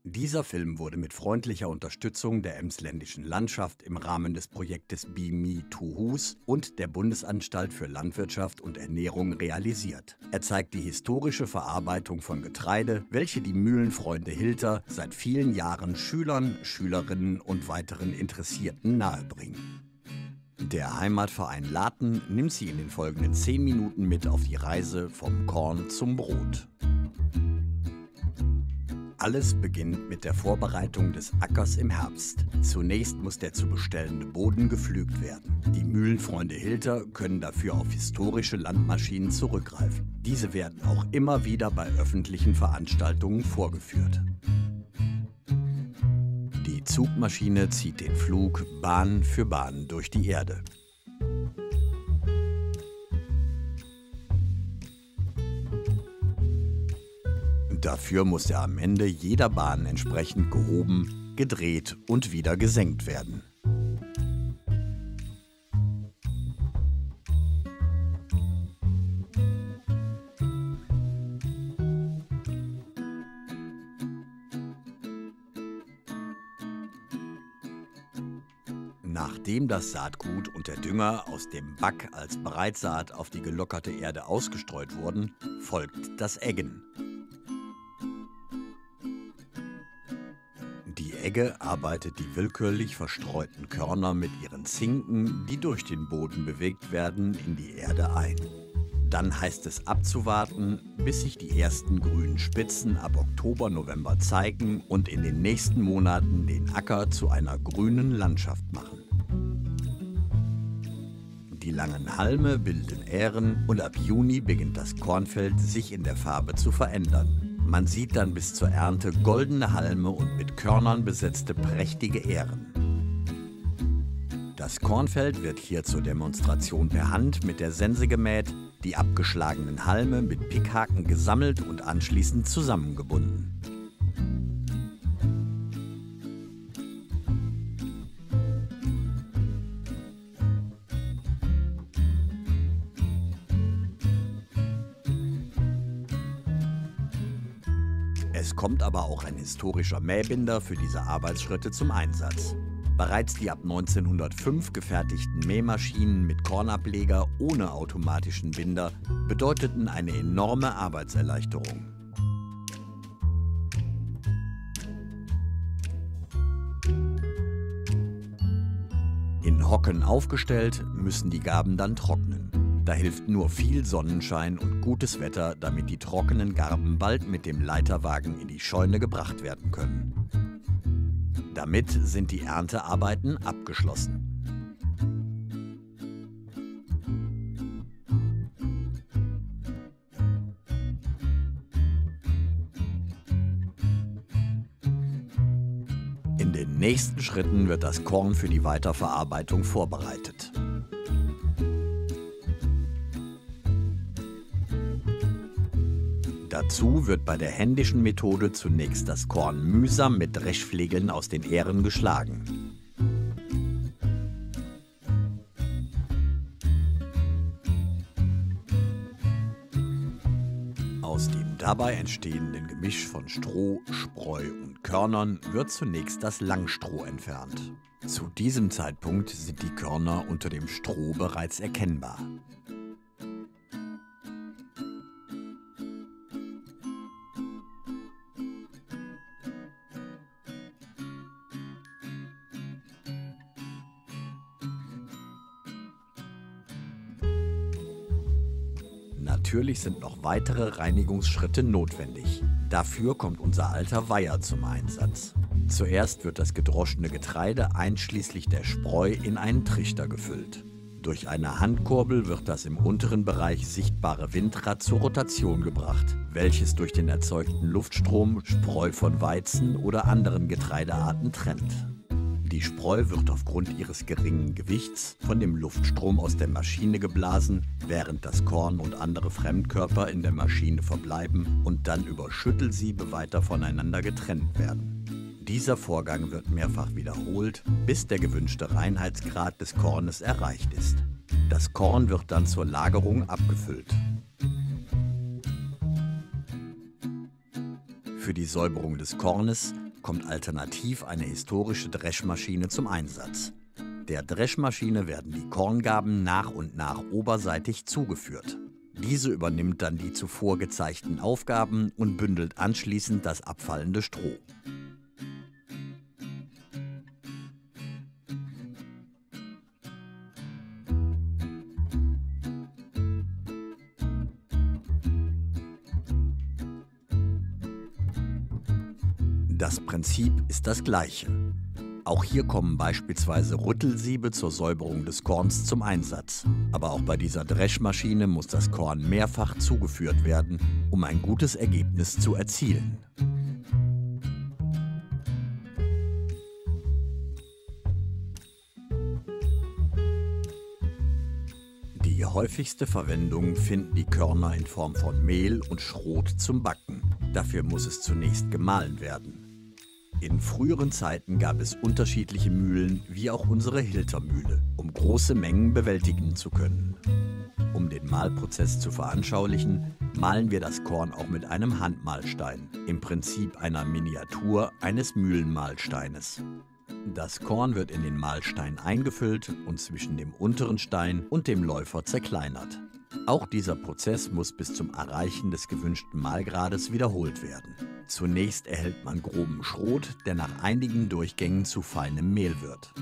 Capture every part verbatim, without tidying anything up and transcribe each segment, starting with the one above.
Dieser Film wurde mit freundlicher Unterstützung der Emsländischen Landschaft im Rahmen des Projektes Bi mi to hus und der Bundesanstalt für Landwirtschaft und Ernährung realisiert. Er zeigt die historische Verarbeitung von Getreide, welche die Mühlenfreunde Hilter seit vielen Jahren Schülern, Schülerinnen und weiteren Interessierten nahebringen. Der Heimatverein Laten nimmt Sie in den folgenden zehn Minuten mit auf die Reise vom Korn zum Brot. Alles beginnt mit der Vorbereitung des Ackers im Herbst. Zunächst muss der zu bestellende Boden gepflügt werden. Die Mühlenfreunde Hilter können dafür auf historische Landmaschinen zurückgreifen. Diese werden auch immer wieder bei öffentlichen Veranstaltungen vorgeführt. Die Zugmaschine zieht den Flug Bahn für Bahn durch die Erde. Dafür muss er am Ende jeder Bahn entsprechend gehoben, gedreht und wieder gesenkt werden. Nachdem das Saatgut und der Dünger aus dem Back als Breitsaat auf die gelockerte Erde ausgestreut wurden, folgt das Eggen. Die Egge arbeitet die willkürlich verstreuten Körner mit ihren Zinken, die durch den Boden bewegt werden, in die Erde ein. Dann heißt es abzuwarten, bis sich die ersten grünen Spitzen ab Oktober, November zeigen und in den nächsten Monaten den Acker zu einer grünen Landschaft machen. Die langen Halme bilden Ähren und ab Juni beginnt das Kornfeld, sich in der Farbe zu verändern. Man sieht dann bis zur Ernte goldene Halme und mit Körnern besetzte prächtige Ähren. Das Kornfeld wird hier zur Demonstration per Hand mit der Sense gemäht, die abgeschlagenen Halme mit Pickhaken gesammelt und anschließend zusammengebunden. Es kommt aber auch ein historischer Mähbinder für diese Arbeitsschritte zum Einsatz. Bereits die ab neunzehnhundertfünf gefertigten Mähmaschinen mit Kornableger ohne automatischen Binder bedeuteten eine enorme Arbeitserleichterung. In Hocken aufgestellt, müssen die Garben dann trocknen. Da hilft nur viel Sonnenschein und gutes Wetter, damit die trockenen Garben bald mit dem Leiterwagen in die Scheune gebracht werden können. Damit sind die Erntearbeiten abgeschlossen. In den nächsten Schritten wird das Korn für die Weiterverarbeitung vorbereitet. Dazu wird bei der händischen Methode zunächst das Korn mühsam mit Dreschflegeln aus den Ähren geschlagen. Aus dem dabei entstehenden Gemisch von Stroh, Spreu und Körnern wird zunächst das Langstroh entfernt. Zu diesem Zeitpunkt sind die Körner unter dem Stroh bereits erkennbar. Natürlich sind noch weitere Reinigungsschritte notwendig. Dafür kommt unser alter Weiher zum Einsatz. Zuerst wird das gedroschene Getreide einschließlich der Spreu in einen Trichter gefüllt. Durch eine Handkurbel wird das im unteren Bereich sichtbare Windrad zur Rotation gebracht, welches durch den erzeugten Luftstrom Spreu von Weizen oder anderen Getreidearten trennt. Die Spreu wird aufgrund ihres geringen Gewichts von dem Luftstrom aus der Maschine geblasen, während das Korn und andere Fremdkörper in der Maschine verbleiben und dann über Schüttelsiebe weiter voneinander getrennt werden. Dieser Vorgang wird mehrfach wiederholt, bis der gewünschte Reinheitsgrad des Kornes erreicht ist. Das Korn wird dann zur Lagerung abgefüllt. Für die Säuberung des Kornes kommt alternativ eine historische Dreschmaschine zum Einsatz. Der Dreschmaschine werden die Korngarben nach und nach oberseitig zugeführt. Diese übernimmt dann die zuvor gezeigten Aufgaben und bündelt anschließend das abfallende Stroh. Das Prinzip ist das gleiche. Auch hier kommen beispielsweise Rüttelsiebe zur Säuberung des Korns zum Einsatz. Aber auch bei dieser Dreschmaschine muss das Korn mehrfach zugeführt werden, um ein gutes Ergebnis zu erzielen. Die häufigste Verwendung finden die Körner in Form von Mehl und Schrot zum Backen. Dafür muss es zunächst gemahlen werden. In früheren Zeiten gab es unterschiedliche Mühlen, wie auch unsere Hilter Mühle, um große Mengen bewältigen zu können. Um den Mahlprozess zu veranschaulichen, mahlen wir das Korn auch mit einem Handmahlstein, im Prinzip einer Miniatur eines Mühlenmahlsteines. Das Korn wird in den Mahlstein eingefüllt und zwischen dem unteren Stein und dem Läufer zerkleinert. Auch dieser Prozess muss bis zum Erreichen des gewünschten Mahlgrades wiederholt werden. Zunächst erhält man groben Schrot, der nach einigen Durchgängen zu feinem Mehl wird.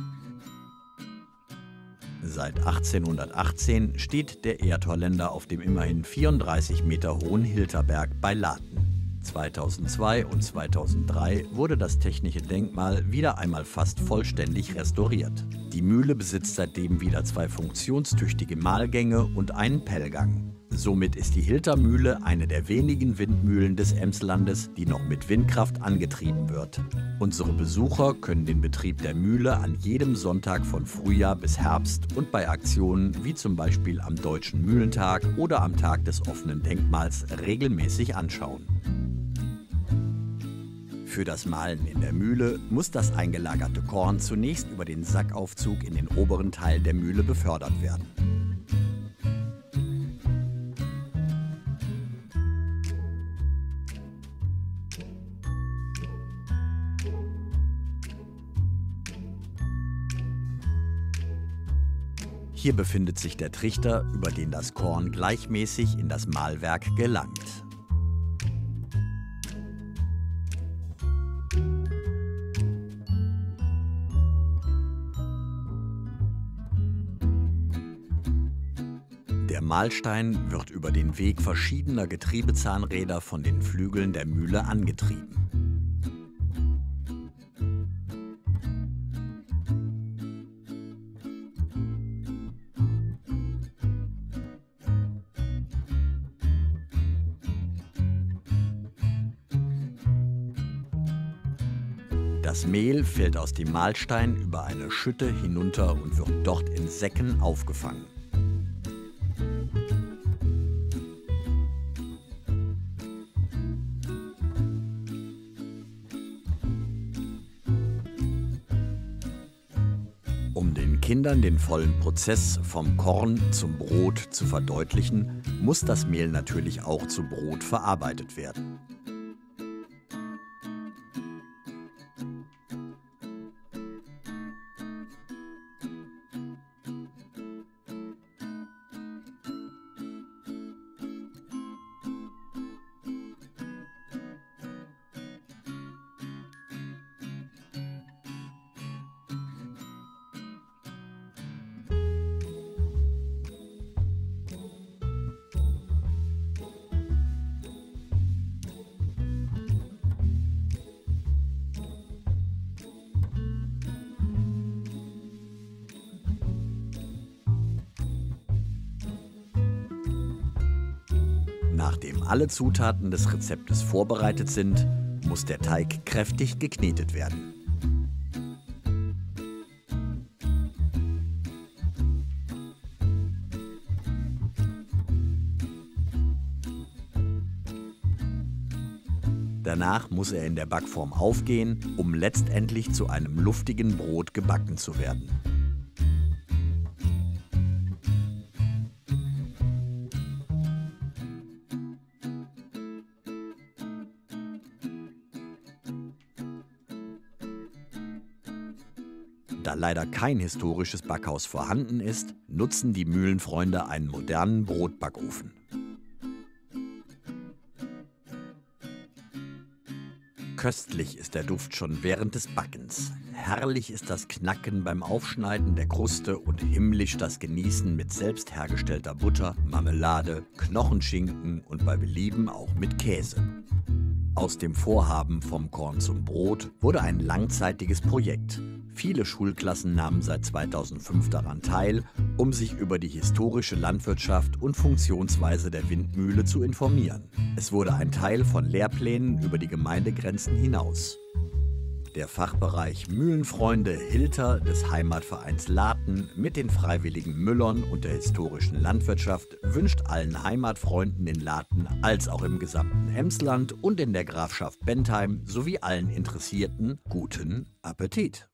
Seit achtzehnhundertachtzehn steht der Erdholländer auf dem immerhin vierunddreißig Meter hohen Hilterberg bei Laten. Zweitausendzwei und zweitausenddrei wurde das technische Denkmal wieder einmal fast vollständig restauriert. Die Mühle besitzt seitdem wieder zwei funktionstüchtige Mahlgänge und einen Pellgang. Somit ist die Hilter Mühle eine der wenigen Windmühlen des Emslandes, die noch mit Windkraft angetrieben wird. Unsere Besucher können den Betrieb der Mühle an jedem Sonntag von Frühjahr bis Herbst und bei Aktionen wie zum Beispiel am Deutschen Mühlentag oder am Tag des offenen Denkmals regelmäßig anschauen. Für das Mahlen in der Mühle muss das eingelagerte Korn zunächst über den Sackaufzug in den oberen Teil der Mühle befördert werden. Hier befindet sich der Trichter, über den das Korn gleichmäßig in das Mahlwerk gelangt. Der Mahlstein wird über den Weg verschiedener Getriebezahnräder von den Flügeln der Mühle angetrieben. Das Mehl fällt aus dem Mahlstein über eine Schütte hinunter und wird dort in Säcken aufgefangen. Um den Kindern den vollen Prozess vom Korn zum Brot zu verdeutlichen, muss das Mehl natürlich auch zu Brot verarbeitet werden. Nachdem alle Zutaten des Rezeptes vorbereitet sind, muss der Teig kräftig geknetet werden. Danach muss er in der Backform aufgehen, um letztendlich zu einem luftigen Brot gebacken zu werden. Da leider kein historisches Backhaus vorhanden ist, nutzen die Mühlenfreunde einen modernen Brotbackofen. Köstlich ist der Duft schon während des Backens. Herrlich ist das Knacken beim Aufschneiden der Kruste und himmlisch das Genießen mit selbst hergestellter Butter, Marmelade, Knochenschinken und bei Belieben auch mit Käse. Aus dem Vorhaben Vom Korn zum Brot wurde ein langzeitiges Projekt. Viele Schulklassen nahmen seit zweitausendfünf daran teil, um sich über die historische Landwirtschaft und Funktionsweise der Windmühle zu informieren. Es wurde ein Teil von Lehrplänen über die Gemeindegrenzen hinaus. Der Fachbereich Mühlenfreunde Hilter des Heimatvereins Laten mit den freiwilligen Müllern und der historischen Landwirtschaft wünscht allen Heimatfreunden in Laten als auch im gesamten Emsland und in der Grafschaft Bentheim sowie allen Interessierten guten Appetit.